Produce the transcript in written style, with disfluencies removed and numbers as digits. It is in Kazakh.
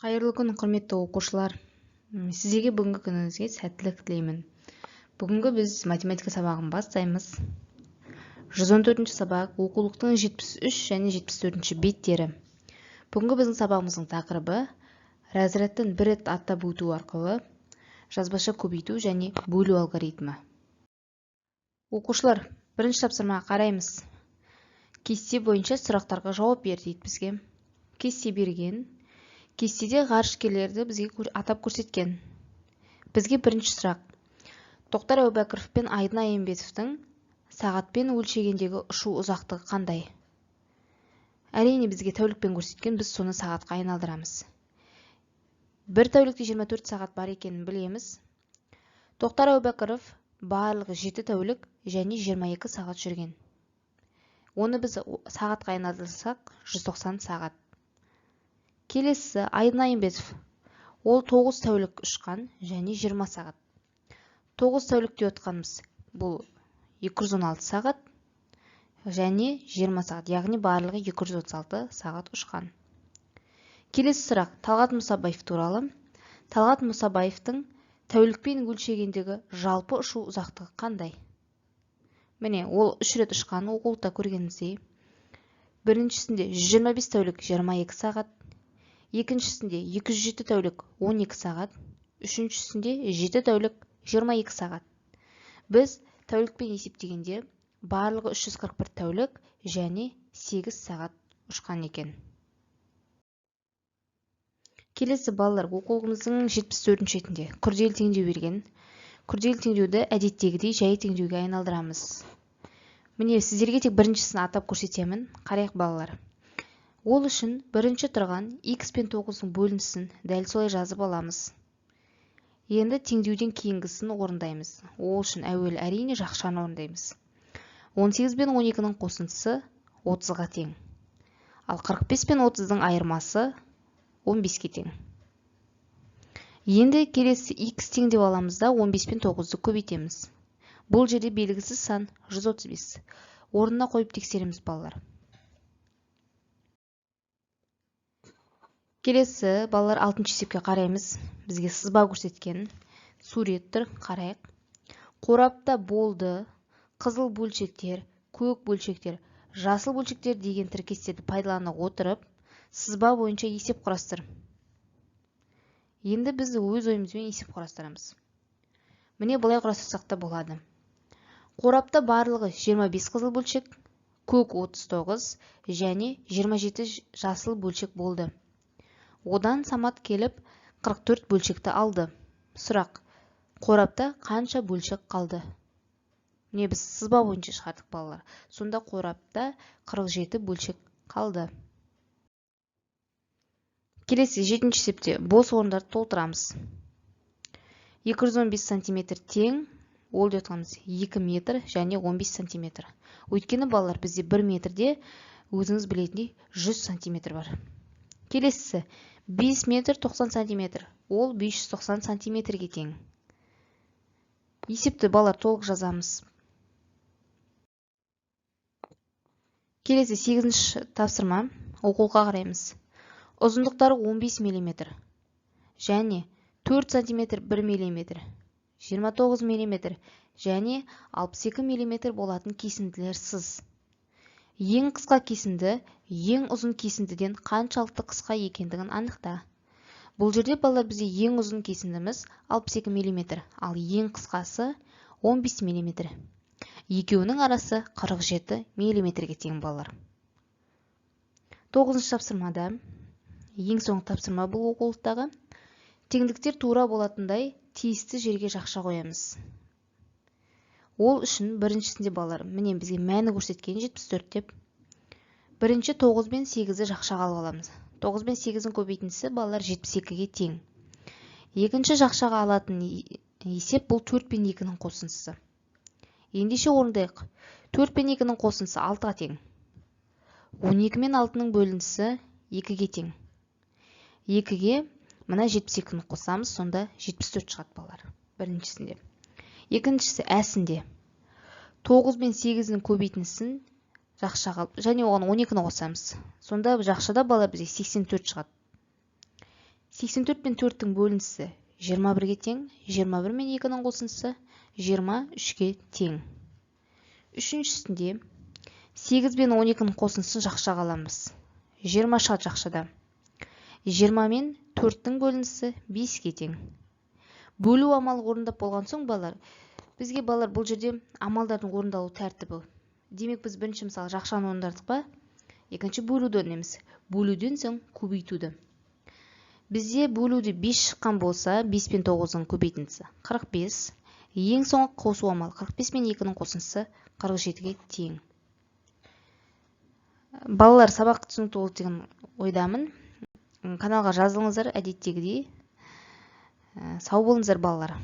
Қайырлы күн, құрметті оқушылар. Сіздерге бүгінгі күніңізге сәттілік тілеймін. Бүгінгі біз математика сабағын бастаймыз. 114-ші сабақ, оқулықтың 73 және 74-ші беттері. Бүгінгі біздің сабағымыздың тақырыбы разрядтан бір рет аттап өту арқылы жазбаша көбейту және бөлу алгоритмі. Оқушылар, бірінші тапсырмаға қараймыз. Кесте бойынша сұрақтарға жауап бер дейді бізге. Кесте берген. Кестеде ғарышкерлерді бізге атап көрсеткен. Бізге бірінші сұрақ. Тоқтар Әубәкіров пен Айдын Айымбетовтің сағатпен өлшегендегі ұшу ұзақтығы қандай? Әрине бізге тәулікпен көрсеткен, біз соны сағатқа айналдырамыз. Бір тәулікте 24 сағат бар екенін білеміз. Тоқтар Әубәкіров барлығы 7 тәулік және 22 сағат жүрген. Оны біз сағатқа айналдырсақ 190 сағат. Келесі Айдын Айымбетов. Ол 9 тәулік ұшқан және 20 сағат. 9 тәулікте отқанымыз бұл 216 сағат және 20 сағат, яғни барлығы 236 сағат ұшқан. Келесі сұрақ Талғат Мұсабаев туралы. Талғат Мұсабаевтың тәулікпен өлшегендегі жалпы ұшу ұзақтығы қандай? Міне, ол 3 рет ұшқан, оқулықта көргеніміздей. Біріншісінде 125 тәулік 22 сағат, екіншісінде 207 тәулік 12 сағат, үшіншісінде 7 тәулік 22 сағат. Біз тәулікпен есептегенде барлығы 341 тәулік және 8 сағат ұшқан екен. Келесі балалар, оқулығымыздың 74-ші бетінде күрделі теңдеу берген. Күрделі теңдеуді әдеттегідей жай теңдеуге айналдырамыз. Міне, сіздерге тек біріншісін атап көрсетемін. Қарайық балалар. Ол үшін бірінші тұрған x пен 9-ның бөлінісін дәл солай жазып аламыз. Енді теңдеуден кейінгісін орындаймыз. Ол үшін әуелі әрине жақшаны орындаймыз. 18 пен 12-нің қосындысы 30-ға тең. Ал 45 пен 30-дың айырмасы 15-ке тең. Енді келесі x тең деп аламыз да 15 пен 9-ды көбейтеміз. Бұл жерде белгісіз сан 135. Орнына қойып тексереміз балалар. Келесі балалар 6-шы есепке қараймыз. Бізге сызба көрсеткен сурет тұр, қарайық. Қорапта болды, қызыл бөлшектер, көк бөлшектер, жасыл бөлшектер деген тіркестерді пайдалана отырып, сызба бойынша есеп құрастыр. Енді біз өз ойымызбен есеп құрастырамыз. Міне, былай құрастырсақ та болады. Қорапта барлығы 25 қызыл бөлшек, көк 39 және 27 жасыл бөлшек болды. Одан Самат келіп 44 бөлшекті алды. Сұрақ: қорапта қанша бөлшек қалды? Міне, біз сызба бойынша шығардық балалар. Сонда қорапта 47 бөлшек қалды. Келесі 7-ші есепте бос орындарды толтырамыз. 215 сантиметр тең, ол деп айтқанымыз 2 метр және 15 сантиметр. Өйткені балалар бізде 1 метрде өзіңіз білетіндей 100 сантиметр бар. Келесісі 5 метр 90 сантиметр, ол 590 сантиметрге тең. Есепті балалар толық жазамыз. Келесі 8-ші тапсырма, оқулыққа қараймыз. Ұзындықтары 15 мм және 4 сантиметр 1 мм, 29 мм және 62 мм болатын кесінділер сыз. Ең қысқа кесінді ең ұзын кесіндіден қаншалықты қысқа екендігін анықта. Бұл жерде балалар бізде ең ұзын кесіндіміз 62 мм, ал ең қысқасы 15 мм. Екеуінің арасы 47 мм-ге тең балалар. 9-шы тапсырмада, ең соңғы тапсырма бұл оқулықтағы, теңдіктер тура болатындай тиісті жерге жақша қоямыз. Ол үшін біріншісінде балалар, міне бізге мәні көрсеткен 74 деп. Бірінші 9 бен 8-ді жақшаға алып аламыз. 9 бен 8-дің көбейтіндісі балалар 72-ге тең. Екінші жақшаға алатын есеп бұл 4 пен 2-нің қосындысы. Ендеше орындайық. 4 пен 2-нің қосындысы 6-ға тең. 12 мен 6-ның бөліндісі 2-ге тең. 2-ге мына 72-ні қосамыз, сонда 74 шығады балалар. Біріншісінде. Екіншісі әсінде. 9 бен 8-дің көбейтіндісін жақшаға алып, және оған 12-ні қосамыз. Сонда жақшада балалар бізге 84 шығады. 84 пен 4-тің бөліндісі 21-ге тең, 21 мен 2-нің қосындысы 23-ке тең. Үшіншісінде 8 пен 12-нің қосындысын жақшаға аламыз. 20 шығады жақшада. 20 мен 4-тің бөліндісі 5-ке тең. Бөлу амалы орындап болған соң, балалар, бізге, балалар, бұл жерде амалдардың орындалу тәртібі. Демек, біз бірінші, мысалы, жақшаны орындадық па, екінші бөлуді орындаймыз. Бөлуден соң көбейтуді. Бізде бөлуде 5 шыққан болса, 5 пен 9-ның көбейтіндісі 45. Ең соңғы қосу амалы 45 пен 2-нің қосындысы 47-ге тең. Балалар, сабақ түсінікті болды деген ойдамын. Каналға жазылыңыздар әдеттегідей. Сау болыңыздар, балалар.